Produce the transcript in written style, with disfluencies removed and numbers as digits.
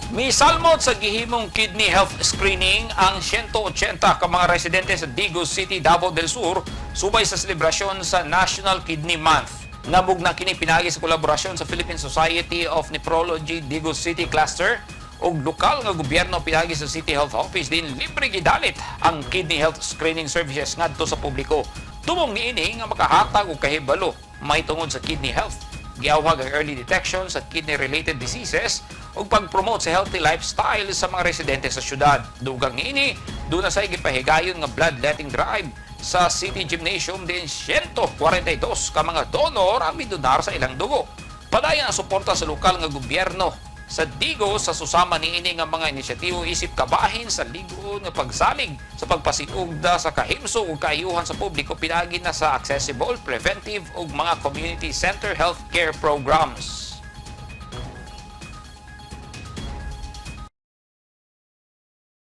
Misalmot sa gihimong kidney health screening ang 180 ka mga residente sa Digos City, Davao del Sur subay sa selebrasyon sa National Kidney Month. Namugna kini pinaagi sa kolaborasyon sa Philippine Society of Nephrology Digos City Cluster ug lokal nga gobyerno pinaagi sa City Health Office, din libre gidalit ang kidney health screening services ngadto sa publiko. Tumong niini nga makahatag og kahibalo mahitungod sa kidney health. Giawhag ang early detection sa kidney-related diseases ug pag-promote sa healthy lifestyle sa mga residente sa syudad. Dugang niini, duna say gipahigayon nga bloodletting drive sa City Gymnasium din 142 ka mga donor ang midonar sa ilang dugo. Padayon ang suporta sa lokal nga gobyerno sa Digos sa susama niini nga mga inisyatibo isip kabahin sa ligon nga pagsalig sa pagpasiugda sa kahimsog ug kaayuhan sa publiko pinaagi na sa accessible, preventive ug mga community center health care programs.